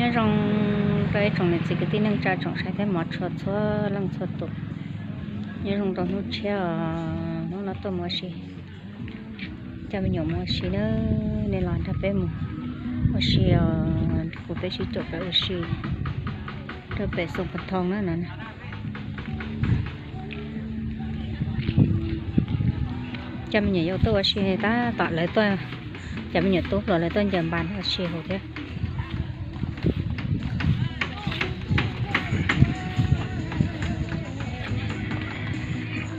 Nyob zoo rau ib tsoom niam txiv kwv tij neej tsa tsoom saib thiab hmov tshua txhua leej txhua tus. Nyob zoo rau hnub tshiab os, hnub no tuaj mus ua si. Coj me nyuam mus ua si na, nej los nrog peb mus ua si os, kuv peb sib caum peb ua si rau pem Xoo Pas Thoo na no. Coj me nyuam yaus tuaj ua si tab tom lawv tuaj, cov me nyuam tub hluas lawv tuaj ncaws npas ua si hauv thiab.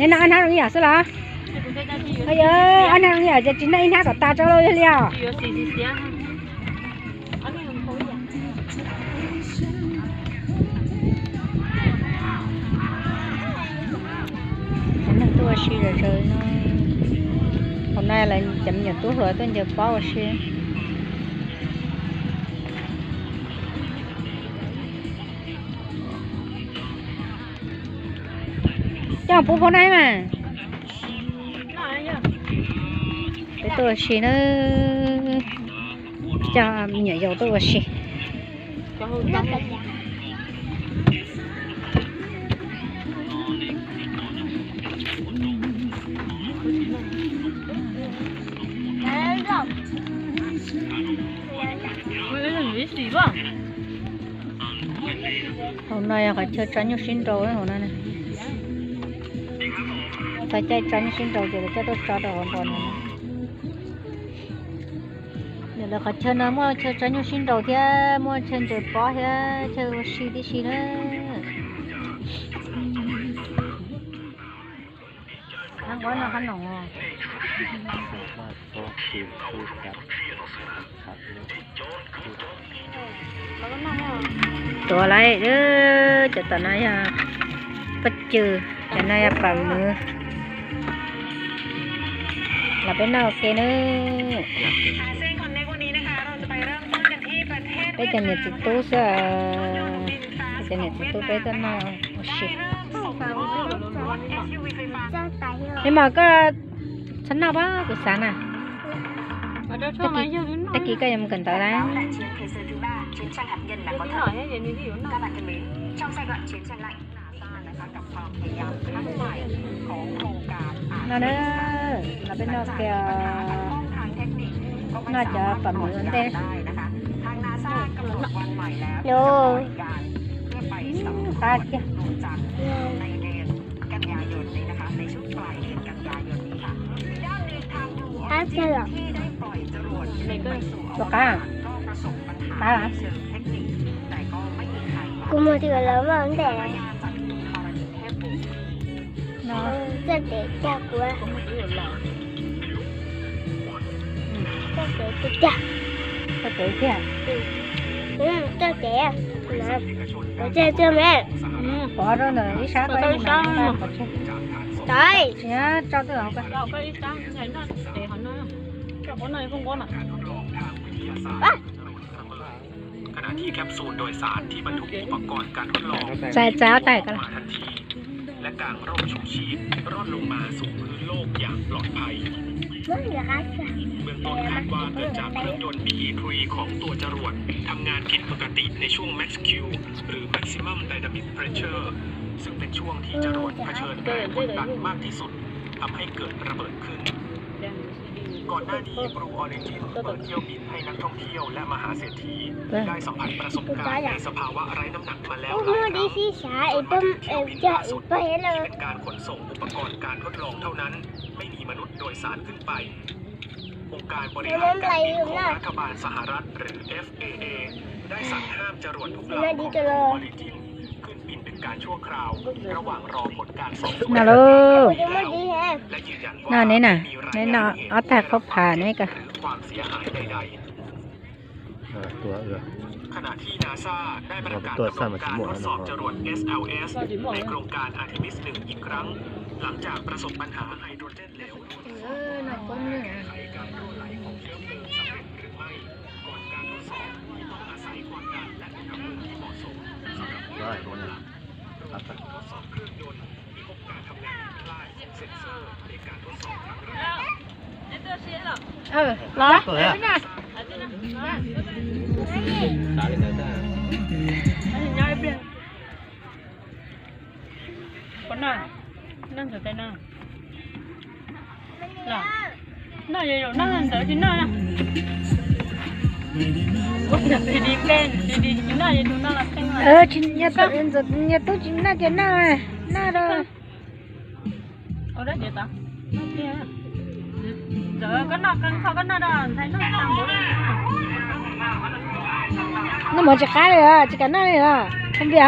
Neb noj ob hnab zoo ib yam xwb los? Yog ob hnab zoo ib yam ces tsis noj ib hnab kom tas tso lauj, yog li os. Cov neeg tuaj ua si zom zaws no, hauv no lawv cov me nyuam tub hluas tuaj ncaws pob ua si. Coj pub phau naj mas. Peb tuaj ua si na, coj me nyuam yaus tuaj ua si. Hauv no yog qhov chaw tso nyuj sib nraus hauv no. Txog caij tso nyuj sib nraus ces lawv coj tuaj tso rau hauv npos no. Lawv qhov chaw no muaj chaw tso nyuj sib nraus thiab muaj chaw ncaws pob thiab chaw ua si tib si na. Qab nqob no qab no. Tuav lawm, cov tom no yog pob kws, cov no yog pam mws. Los peb noj ua ke nawb. Peb cov niam txiv tub xwb, peb cov niam txiv tub peb tuaj noj ua si. Ib mas koj txhob noj pab kuv xav na. Tag kis koj yuav mus kawm ntawv lawm. No na, los peb noj kiag, noj cov pam mws ua ntej. Qab kiag. Qab kiag los? Tus qab, qab los? Kuv mus twg los ua ntej. Txoj kev cag kuv. Txoj kev cag. Txoj kev cag. Txoj kev. Kuv cag txog me. Pov rau ntawm ib sab, ib sab. Tsis tso twb hauv ko. ขณะที่แคปซูลโดยสารที่บรรทุกอุปกรณ์การทดลอง ใส่ ใส่เอาใส่ก่อน มาทันที และกางร่มชูชีพร่อนลงมาสู่พื้นโลกอย่างปลอดภัย เบื้องต้นคาดว่าเกิดจากเครื่องยนต์ พีอีทรี ของตัวจรวดทำงานผิดปกติในช่วง แม็กซ์คิว หรือ maximum dynamic pressure ซึ่งเป็นช่วงที่จรวดเผชิญแรงกดดันมากที่สุด ทำให้เกิดระเบิดขึ้น ก่อนหน้านี้ Blue Origin เปิดเที่ยวบินให้นักท่องเที่ยวและมหาเศรษฐี ได้สัมผัสประสบการณ์ในสภาวะไร้น้ำหนักมาแล้วหลายครั้ง จนมาถึงเที่ยวบินล่าสุด ที่เป็นการขนส่งอุปกรณ์การทดลองเท่านั้น ไม่มีมนุษย์โดยสารขึ้นไป องค์การบริหารการบินของรัฐบาลสหรัฐ หรือ เอฟเอเอ ได้สั่งห้ามจรวดทุกลำของ Blue Origin ขึ้นบินเป็นการชั่วคราว ระหว่างรอผลการสอบสวน No lauj. และยืนยันว่า No neb na, neb noj ob tag khaub phas neb ko. หรือความเสียหายใดๆ ขณะที่ NASA ได้ประกาศดำเนินการทดสอบจรวด เอสแอลเอส ในโครงการ Artemis หนึ่ง อีกครั้ง หลังจากประสบปัญหาไฮโดรเจนเหลว Los. Noj ntawd tes no. Noj yuav noj ntawd tsis noj. Noj yuav tus noj los pheej. Nyias tub tsis noj ces noj, noj rau. Noj mov tsis qab li os, tsis kam noj li os, không biết.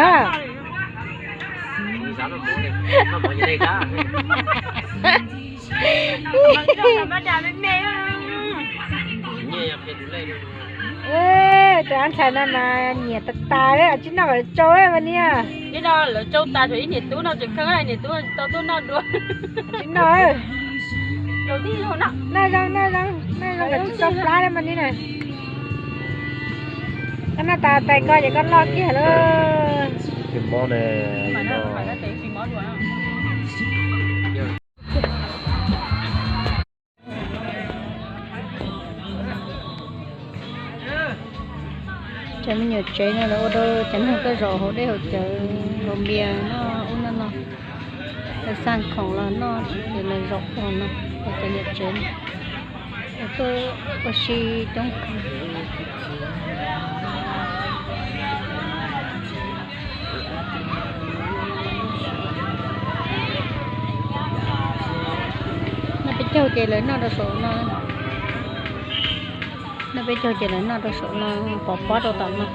Tus ab ntxhais no mas nyiam tas tas li, tsis noj kom tsau mas niag. Ib no lawv tsau tas, ib niam tub no tseem kheej, niam tub tau tuaj noj dua. Tsis noj. Noj zoo, noj zoo, noj zoo kom tsis tsau plab li mas niag na. Koj noj tas tais ko ces koj loj kiag lawm. Cov me nyuam tsev no lawv ua rau cov neeg tuaj zaum haus dej haus cawv, haus npias noj ub noj no, lawv xa khoom los noj ces lawv zaum ua no, cov niam tsev no tuaj ua si coob kawg. Noj peb caug ces lawv noj rau saum no. Noj peb caug ces lawv noj rau saum no, pov pob rau tom no.